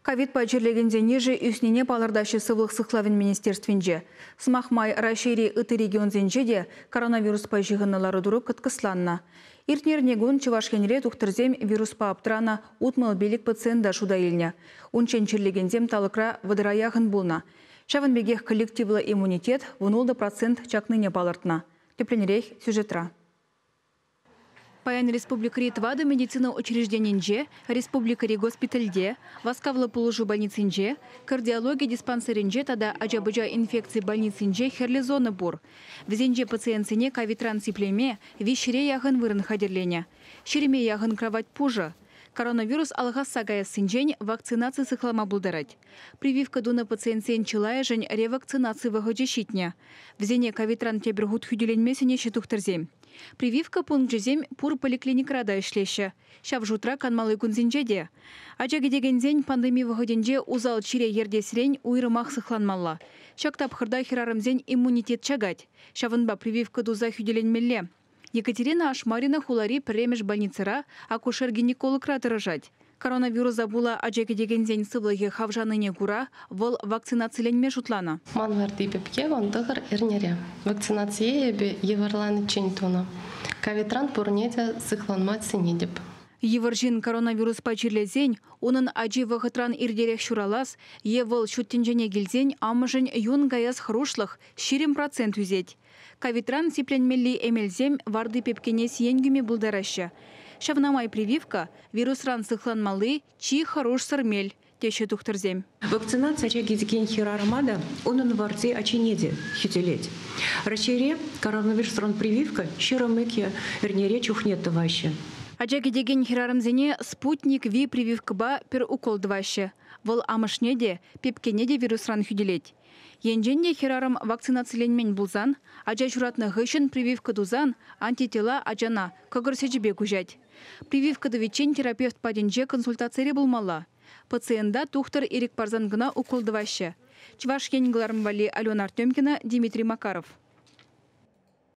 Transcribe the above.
Ковидпа чирлекенсен йышӗ ӳснине палӑртаҫҫӗ Сывлӑх сыхлавӗн министерствинче. Сӑмах май, Раҫҫейри ытти регионсенче те коронавируспа ҫыхӑннӑ лару-тӑру кӑткӑсланнӑ. Иртнӗ эрнекун Чӑваш Енре тухтӑрсем вируспа аптранӑ 65 пациента шута илнӗ. Унччен чирлекенсем талӑкра 30-а яхӑн пулнӑ. Ҫавӑн пекех коллективлӑ иммунитет 16% чакнине палӑртнӑ. Тӗплӗнрех сюжетра. Паян республикӑри 4 медицина учрежденинче, республикӑри госпитальте, васкавлӑ пулӑшу больницинче, кардиологи диспансерӗнче тата ача-пӑча инфекци больницинче хӗрлӗ зона пур. Вӗсенче пациентсене ковидран сиплеме 300-е яхӑн вырӑн хатӗрленӗ. 20-е яхӑн кровать пушӑ. Коронавирус алхасса каяссинчен вакцинаци сыхлама пултарать. Прививка тунӑ пациентсен чылайӑшӗн ревакцинаци вӑхӑчӗ ҫитнӗ. Вӗсене ковидран тепӗр хут хӳтӗленме сӗнеҫҫӗ тухтӑрсем. Прививка пункчӗсем пур поликлиникӑра та ӗҫлеҫҫӗ. Ҫав шутра канмалли кунсенче те. Ача кӗтекенсен пандеми вӑхӑтӗнче усал чире ертесрен уйрӑмах сыхланмалла. Ҫак тапхӑрта хӗрарӑмсен иммунитет чакать. Ҫавӑнпа прививка туса хӳтӗленмелле. Екатерина Ашмарина хулари пӗрремӗш больницӑра акушер-гинекологра тӑрӑшать. Коронавируса пула ача кӗтекенсен сывлӑхӗ хавшанине кура вӑл вакцинациленме шутланӑ. Ман варти пепке 19 эрнере. Вакцинацие эпӗ йывӑрланиччен тунӑ. Ковидран пурне те сыхланма сӗнетӗп. Йывӑр ҫын коронавируспа чирлесен, унӑн ачи вӑхӑтран иртерех ҫуралас е вӑл ҫут тӗнчене килсен амӑшӗн юн каяс хӑрушлӑх 20% ӳсет. Ковидран сипленмелли эмелсем варти пепкене сиен кӳме пултараҫҫӗ. Ҫавна май прививка вирусран сыхланмалли чи хӑрушсӑр мел, теҫҫӗ тухтӑрсем. Вакцинаци ача килтекен хӗрарӑма та, унӑн варти ачине те хӳтӗлет. Раҫҫейре коронавирусран прививка 22 эрнере чухне тӑваҫҫӗ. Ача кӗтекен хӗрарӑмсене Спутник Ви прививкӑпа пӗр укол тӑваҫҫӗ. Вӑл амӑшне те, пепкене те вирусран хӳтӗлет. Енчен те хӗрарӑм вакцинациленмен пулсан, ача ҫуратнӑ хыҫҫӑн прививка тусан антитела ачана кӑкӑр сечӗпе куҫать. Прививка тӑвиччен терапевт патӗнче консультацире пулмалла. Пациента тухтӑр ирӗк парсан кӑна укол тӑваҫҫӗ. Чӑваш Ен кӑларӑм валли Алена Артемкина, Дмитрий Макаров.